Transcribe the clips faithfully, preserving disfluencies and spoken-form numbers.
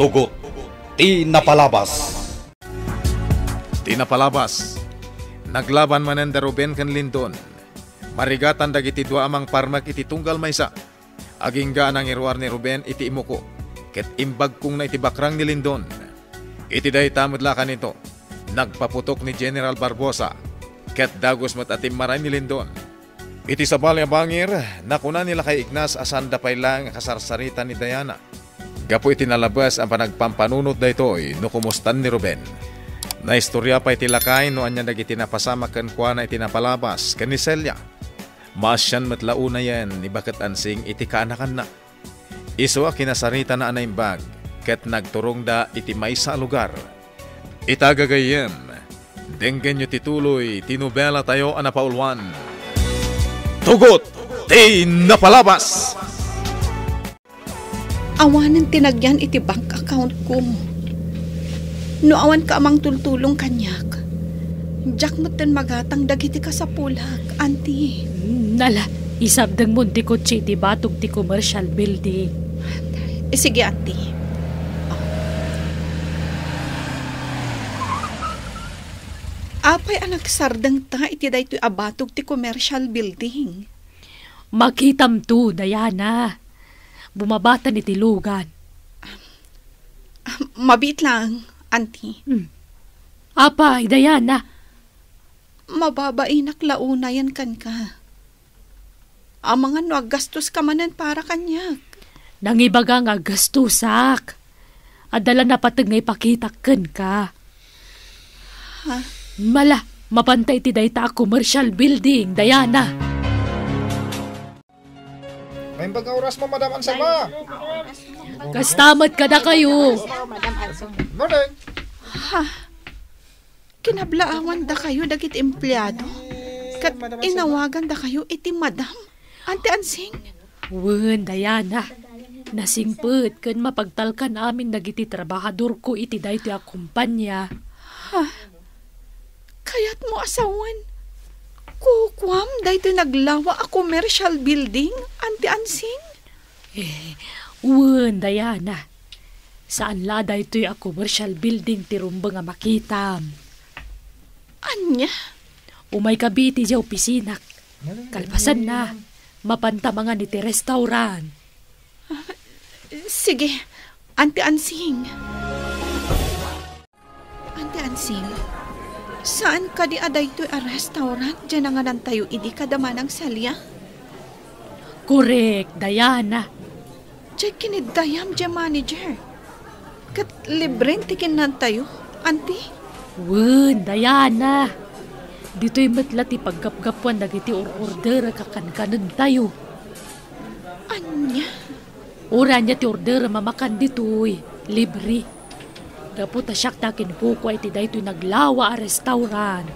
Tugot ti napalabas. Ti napalabas. Naglaban manen da Ruben ken Lindon. Marigatan dagiti dua a mangparmek iti tunggal maysa. Agingga a nangiruar ni Ruben iti imuko, ket imbagkongna iti bakrang ni Lindon. Iti dayta met la kanito, nagpaputok ni General Barbosa, ket dagus met a timmaray ni Lindon. Iti sabali a bangir, nakuna ni Lakay Ignas a saanda pay laeng a kasarsarita ni Diana. Gapu iti nalabes a panagpampanunot daytoy no kumustan ni Ruben. Naistorya pay ti lakay no ania dagiti napasamak kenkuana iti napalabas ken ni Celia. Maasian met la unayen ni Baket Ansing iti kaanakanna. Isu a kinasaritana a naimbag ket nagturongda iti maysa a lugar. Ita gagayyem, denggenyo ti tuloy ti nobelatayo a napauluan, Tugot ti Napalabas! Awanen ti nagyan iti bank account ko. No awan ka a mangtultulong kaniak, diak metten magatang dagiti kasapulak, Auntie. Nala, isardengmon ti kotse iti batog ti commercial building. Eh, sige, Auntie. Apay a nagsardengta iti daytoy a batog ti commercial building? Makitamto, Diana. Bumabatan iti lugan. Ah, mabiit lang, Auntie. Hmm. Apay, Diana? Mababainak la unayen kenka. Amangan no aggastoska manen para kaniak. Nangibaga nga aggastosak. Adda la napateg nga ipakitak kenka. Ha? Mala, mapanta iti dayta a commercial building, Diana. Naimbag nga orasmo, Madam Anselma. Kasta met kadakayo. Morning. Ha? Kinablaawandakayo dagiti empleado? Ket inawagandakayo iti madam? Auntie Ansing? Wen, Diana. Nasingpet ken mapagtalkan amin dagiti trabahadorko iti daytoy a kompania. Ha? Kayatmo a sawen, kukuam daytoy naglawa a commercial building, Auntie Ansing? Eh, wen, Diana. Saan la daytoy a commercial building ti rumbeng a makitam. Ania? Umayka iti diay opisinak. Kalpasanna, mapanta mangan iti restaurant. Ah, sige, Auntie Ansing. Auntie Ansing, saan kadi a daytoy a restaurant diay nanganantayo idi kada Manang Celia? Korek, Diana. Diay kiniddayam diay manager. Ket libren ti kinnantayo, Auntie? Wen, Diana. Ditoy met la ti paggapgapuan dagiti or-order a kakankanentayo. Ania? Uray ania ti order a mamakan ditoy, libre. Gapu ta siak ti akinkukua iti daytoy naglawa a restaurant.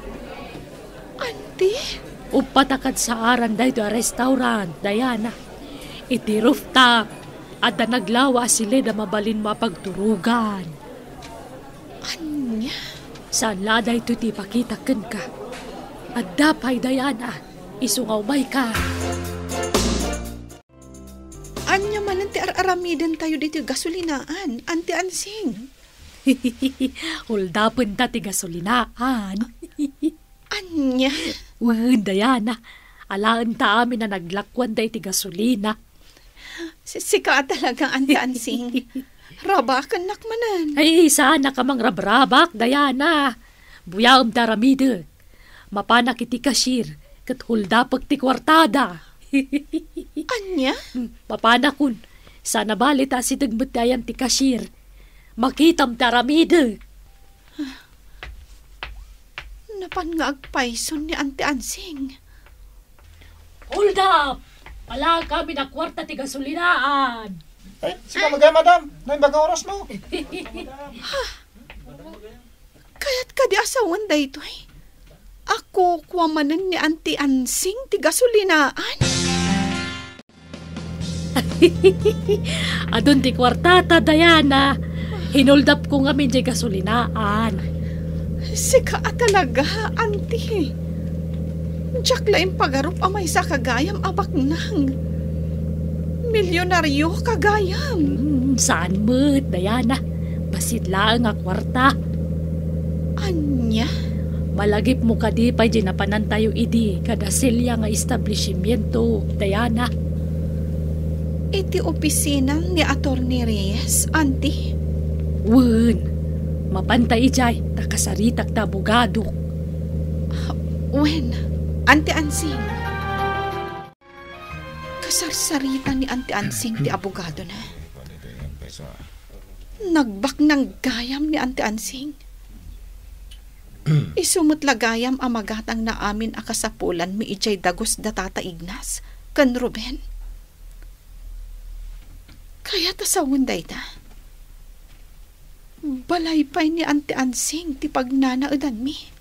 Auntie? Uppat a kadsaaran daytoy a restaurant, Diana. Iti rooftop, adda naglawa a siled a mabalinmo a pagturogan. Ania? Saan la daytoy ti ipakitak kenka. Adda pay, Diana, isu nga umayka. Ania manen ti ar-aramidentayo ditoy gasolinaan, Auntie Ansing? Uldapenta ti gasolinaan. Ania? Wen, Diana. Alaenta amin a naglakuanta iti gasolina. Si-, sika a talaga, Auntie Ansing. Rabakennak manen. Ay, saanak a mangrabrabak, Diana. Buyaem ti aramidek. Mapanak iti cashier, ket huldapek ti kuartada. Ania? Hmm, mapanakon. Saan a bale ta asideg met ti ayan ti cashier. Makitam ti aramidek. Napan nga agpayson ni Auntie Ansing. Hold up! Alaem amin a kuarta ti gasolinaan. Ay, sika met, madam. Naimbag nga orasmo. Ha? Kayat kadi a sawen daytoy? A kukua manen ni Auntie Ansing ti gasolinaan? Adun ti kuartata, Diana. Hinuldapko ngamin diay gasolinaan. Sika a talaga, Auntie. Diak la impagarup a maysa ka gayam a baknang. Milionarioka gayam. Hmm, saan met, Diana. Bassit laeng a kuarta. Ania? Malagipmo kadi pay diay napanantayo idi kada Celia nga establishimiento, Diana? Iti opisina ni Attorney Reyes, Auntie? Wen, mapanta idiay ta kasaritak ti abogadok. Wen, Auntie Ansing. Kasarsarita ni Auntie Ansing ti abogadona. Nagbaknang gayam ni Auntie Ansing. Isu met la gayam a magatangna amin a kasapulanmi idiay dagus da Tata Ignas ken Ruben. Kayat a sawen dayta. Balay pay ni Auntie Ansing ti pagnanaedanmi.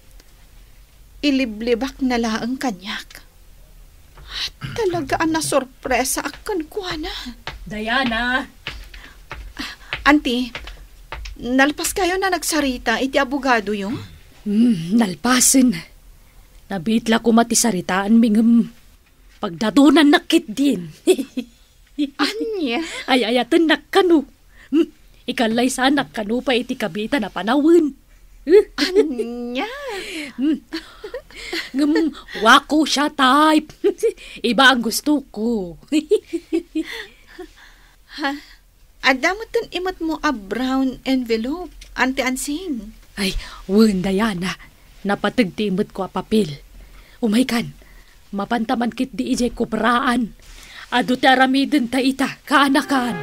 Iliblibakna laeng kaniak. Talaga a nasorpresaak kenkuana. Diana! Auntie, nalpaskayon a nagsarita iti abogadoyo? Hmm, nalpasen. Nabiit la koma ti saritaanmi ngem pagdadunannak ketdin. Ania? Ay-ayatennak kano. Hmm, ikallaysanak kano pay iti kabiitan a panawen. Ania? Hmm. Ngem, wako siya type. Iba ang gusto ko. Ha? Adda metten imetmo a brown envelope, Auntie Ansing? Ay, wen, Diana. Napateg ti imetko a papel. Umaykan, mapanta man ketdi idiay kopraan. Adu ti aramidenta ita, kaanakan.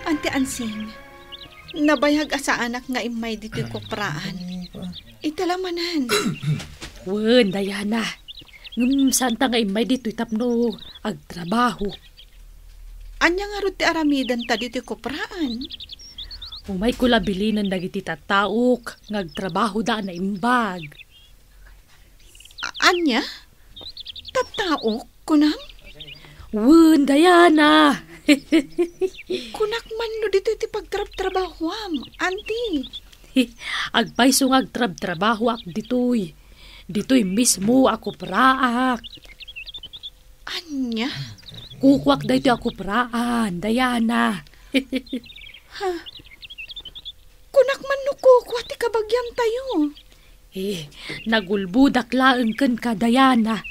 Auntie Ansing, nabayag a saanak nga immay ditoy kopraan. Ita la manen. Wen, Diana. Ngem saanta nga immay ditoy tapno agtrabaho. Ania ngarud ti aramidenta ditoy kopraan? Umayko la bilinen dagiti tattaok nga agtrabahoda a naimbag. A-, ania? Tattaok, kunam? Wen, Diana. Kunak man no ditoy ti pagtrabtrabahoam, Auntie. Agpayso nga agtrabtrabahoak ditoy. Ditoy mismo a kopraak. Ania? Kukuak daytoy a kopraan, Diana. Ha? Kunak man no kukua ti kabagiantayo. Eh, nagulbodak laeng kenka, Diana.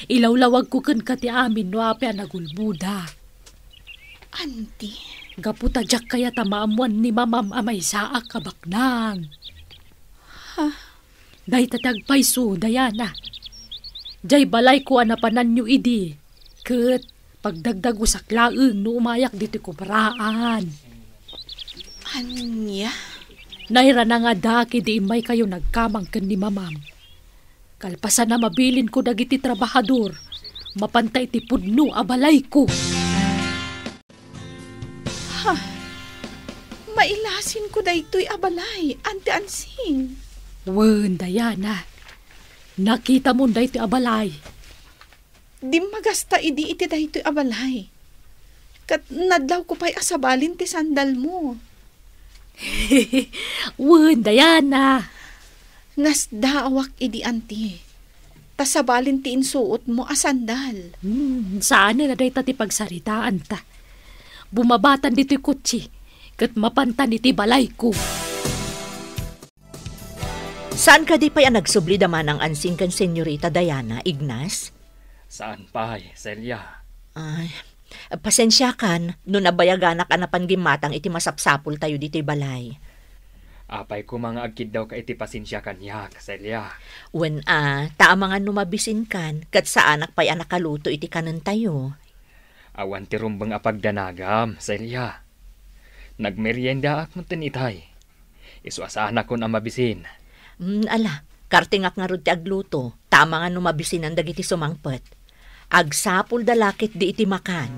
Ilawlawagko kenka ti amin no apay a nagulbodak. Auntie? Gapu ta diak kayat a maammoan ni Mamam a maysaak a baknang. Ha? Dayta ti agpayso, Diana. Diay balayko a napananyo idi, ket pagdagdagusak laeng no umayak ditoy kopraan. Ania? Nairana nga adda ket idi immaykayo nagkamang ken ni Mamam. Kalpasan a mabilinko dagiti trabahador, mapanta iti pudno a balayko. Ha? Mailasinko daytoy a balay, Auntie Ansing. Wen, Diana. Nakitamon daytoy a balay. Dimmagasta idi iti daytoy a balay. Ket nadlawko pay a sabalin ti sandalmo. Wen, Diana. Nasdaawak idi, Auntie. Ta sabalin ti insuotmo a sandal. Hmm, saanen a dayta ti pagsaritaanta. Bumabatan ditoy kotse, ket mapantan iti balayko. Saan kadi pay a nagsubli da Manang Ansing ken Senyorita Diana, Ignas? Saan pay, Celia. Ay, pasensiakan no nabayaganak a napan gimmatang iti masapsapultayo ditoy balay. Apay koma nga agkiddawka iti pasensia kaniak, Celia. Wen a, ta amangan no mabisinkan, ket saanak pay a nakaluto iti kanentayo. Awan ti rumbeng a pagdanagam, Celia. Nagmeriendaak metten itay. Isu a saanakon a mabisin. Mm, ala, kartingak ngarud ti agluto, ta amangan no mabisinan dagiti sumangpet. Agsapulda la ketdi iti makan.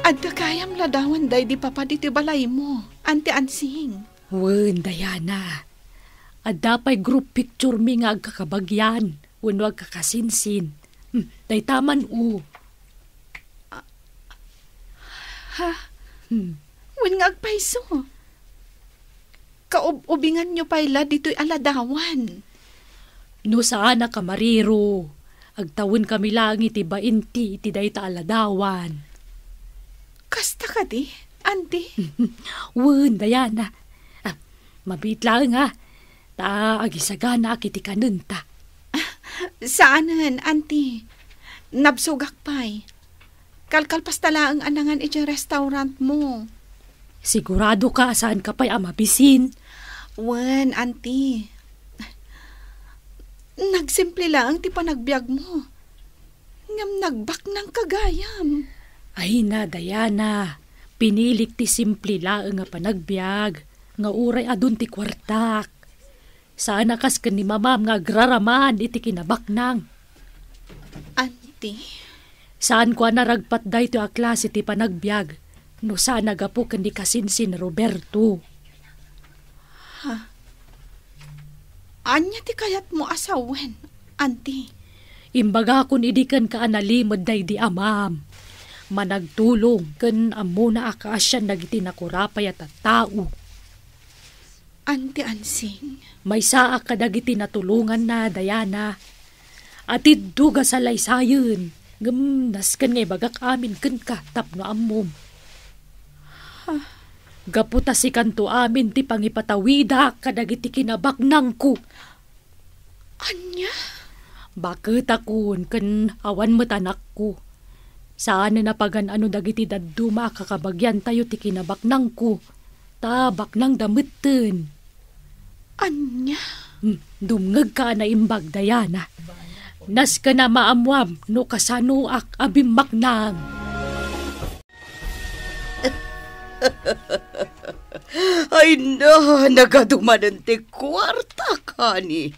Adda gayam ladawan daydi papa ditoy balaymo, Auntie Ansing. Wen, Diana. Adda pay group picture mi nga agkakabagian wenno agkakasinsin. Hmm, dayta man, o. Ha? Hmm. Wen nga agpayso. Kaub-ubinganyo pay la ditoy a ladawan. No saanak a mariro, agtawenkami laeng iti bainti iti dayta a ladawan. Kasta kadi, Auntie? Wen, Diana. Ah, mabiit laeng, a. Ta agisaganaak iti kanenta. Saanen, Auntie. Nabsogak pay. Kalkalpasta laeng a nangan idiay restaurantmo. Siguradoka a saanka pay a mabisin? Wen, Auntie. Nagsimple laeng ti panagbiagmo. Ngem nagbaknangka gayam. Ay na, Diana. Pinilik ti simple laeng a panagbiag, nga uray adun ti kuartak. Saan a kas ken ni Mamam nga agraraman iti kinabaknang. Auntie? Saanko a naragpat daytoy a klase ti panagbiag no saan a gapu ken ni kasinsin Roberto. Ha? Ania ti kayatmo a sawen, Auntie? Imbagakon idi kenka a nalimed daydi Amam. Managtulong ken ammona a kaasian dagiti nakurapay a tattao. Auntie Ansing. Maysaak kadagiti natulonganna, Diana. Atiddog a salaysayen, ngem nasken nga ibagak amin kenka tapno ammom. Ha? Gapu ta sikanto amin ti pangipatawidak kadagiti kinabaknangko. Ania? Baketakon ken awan met anakko. Saanen a pagan-ano dagiti dadduma a kakabagiantayo ti kinabaknangko, ta baknangda metten. Ania? Hmm, dumngegka a naimbag, Diana. Nasken a maammoam no kasanoak a bimmaknang. Ay na, nagadu manen ti kuartak, honey.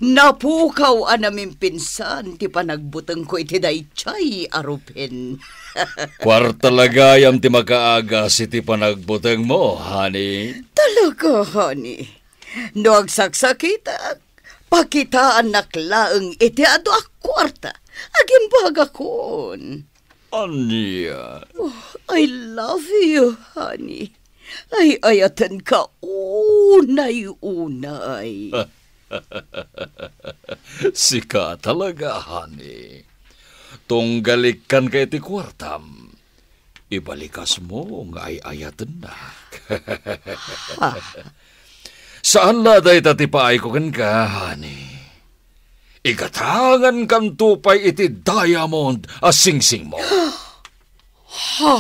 Napukaw a namimpinsan ti panagbutengko iti daydiay a rupin. Kuarta la gayam ti makaagas iti panagbutengmo, honey. Talaga, honey. No agsaksakitak, pakitaannak laeng iti adu a kuarta. Agimbagakon. Ania? Oh, I love you, honey. Ay-ayatenka unay-unay. Sika talaga, honey. Tunggal ikkanka iti kuartam, ibalikasmo nga ay-ayatennak. Saan la dayta ti paayko kenka, honey. Igatangankanto pay iti diamond a singsingmo. Ha?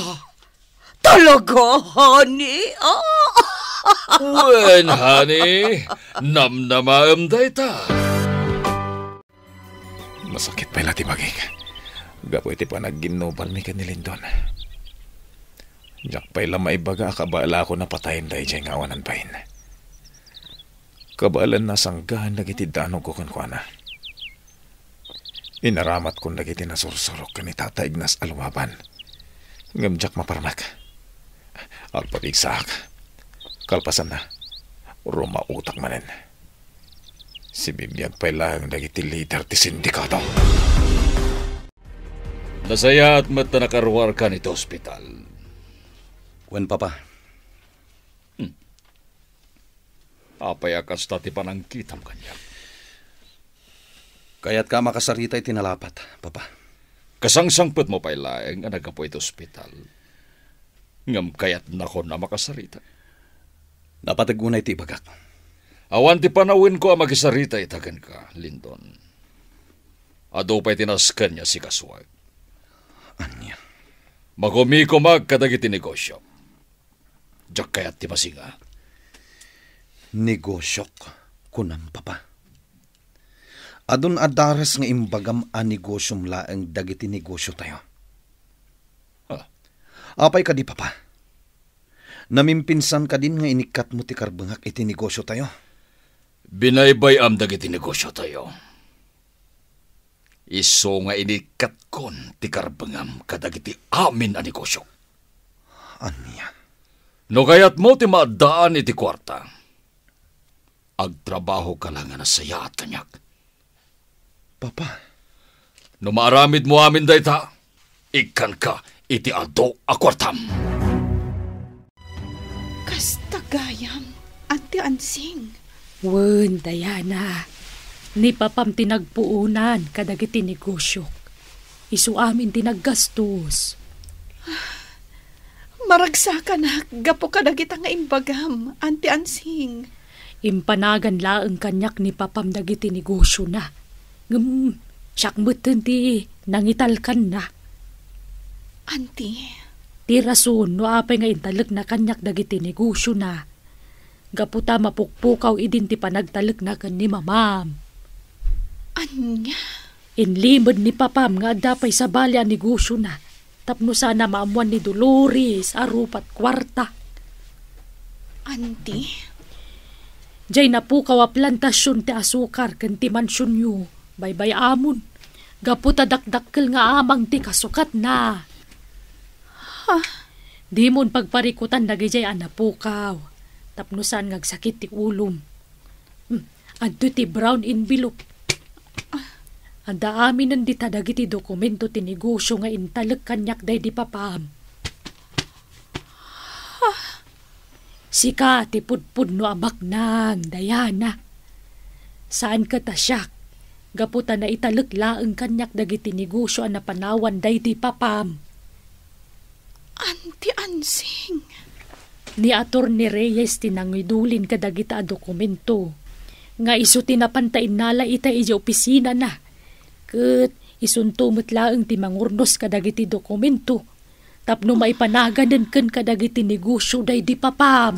Talaga, honey? Ah! Wen, honey. Namnamaem dayta. Masakit pay la ti bagik gapu iti panagginnubalmi ken ni Lindon. Diak pay la maibaga a kabaelakon a patayen daydiay nga awanan bain. Kabaelanna a sanggaen dagiti danogko kenkuana. Inaramatkon dagiti nasursurok ken ni Tata Ignas a lumaban. Ngem diak maparmek. Agpapigsaak. Kalpasanna, rumaotak manen. Sibibiag pay laeng dagiti lider ti sindikato. Nasayaat met ta nakaruarkan iti ospital. Wen, Papa. Hmm. Apay a kasta ti panangkitam kaniak? Kayatka a makasarita iti nalapat, Papa. Kasangsangpetmo pay laeng a naggapu iti ospital. Ngem kayatnakon a makasarita. Napateg unay ti ibagak. Awan ti panawenko a makisarita ita kenka, Lindon. Adu pay ti nasken nga sikasuak. Ania? Makumikumak kadagiti negosio. Diak kayat ti masinga. Negosiok, kunam, Papa. Adun a dares nga imbagam a negosiom laeng dagiti negosiotayo. Ah. Apay kadi, Papa? Namimpinsan kadin nga inikkatmo ti karbengak iti negosiotayo? Binaybay-am dagiti negosiotayo. Isu nga inikkatkon ti karbengam kadagiti amin a negosio. Ania? No kayatmo ti maaddaan iti kuarta, agtrabahoka la nga nasayaat kaniak. Papa. No maaramidmo amin dayta, ikkanka iti adu a kuartam. Kasta gayam, Auntie Ansing. Wen, Diana. Ni papam ti nagpuonan kadagiti negosiok. Isu amin ti naggastos. Maragsakanak gapu kadagita nga imbagam, Auntie Ansing. Impanagan laeng kaniak ni Papam dagiti negosiona. Ngem siak metten ti nangitalkanna. Auntie. Ti rason no apay nga intalekna kaniak dagiti negosiona, gapu ta mapukpukaw idin ti panagtalekna ken ni Mamam. Ania? Inlimed ni Papam nga adda pay sabali a negosiona tapno saan a maammoan ni Dolores a rupa't kuarta. Auntie? Diay napukaw a plantasion ti asukar ken ti mansionyo, baybay-amon, gapu ta dakdakkel nga amang ti kasukatna. Ha? Dimon pagparikutan dagidiay a napukaw, tapno saan nga agsakit ti ulom. Hmm, adtoy ti brown envelope. Adda aminen dita dagiti dokumento ti negosio nga intalek kaniak daydi Papam. Sika ti pudpudno a baknang, Diana. Saan ket a siak, gapu ta naitalek laeng kaniak dagiti negosio a napanawan daydi Papam. Auntie Ansing. Ni Attorney Reyes ti nangidulin kadagita a dokumento nga isu ti napanta innala ita idiay opisinana. Ket isunto met laeng ti mangurnos kadagiti dokumento tapno maipanaganen ken kadagiti negosio daydi Papam.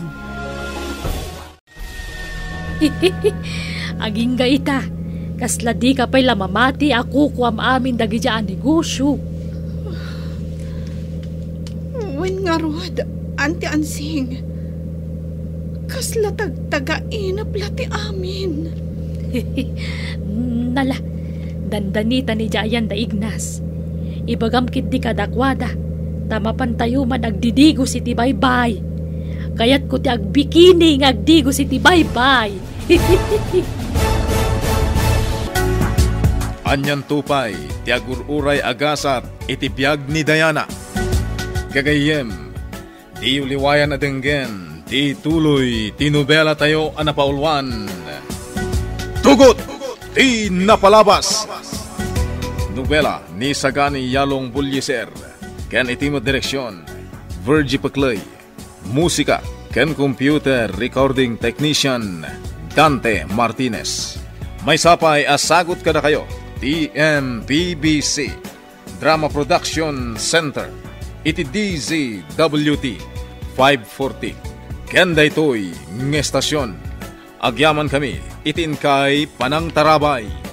Agingga ita, kasla dika pay la mamati a kukuam amin dagidiay a negosio. Wen ngarud, Auntie Ansing, kasla tagtagainep la ti amin. Nala, dandanitan idiay ayan da Ignas. Ibagam ketdi kadakuada, ta mapantayo man agdidigos iti baybay. Kayatko ti agbikini nga agdigos iti baybay. Anianto pay ti agur-uray a gasat iti biag ni Diana. Gagayyem, diyo liwayan a denggen ti tuloy ti nobelatayo a napauluan, Tugot ti Napalabas. Nobela ni Sagani Yalong Bullieser ken iti met direksion, Virgie Pecley. Musika ken computer recording technician, Dante Martinez. Maysa pay a sagut kadakayo ti M P B C Drama Production Center iti D Z W T five forty. Ken daytoy nga estasion, agyamankami iti inkay panangtarabay.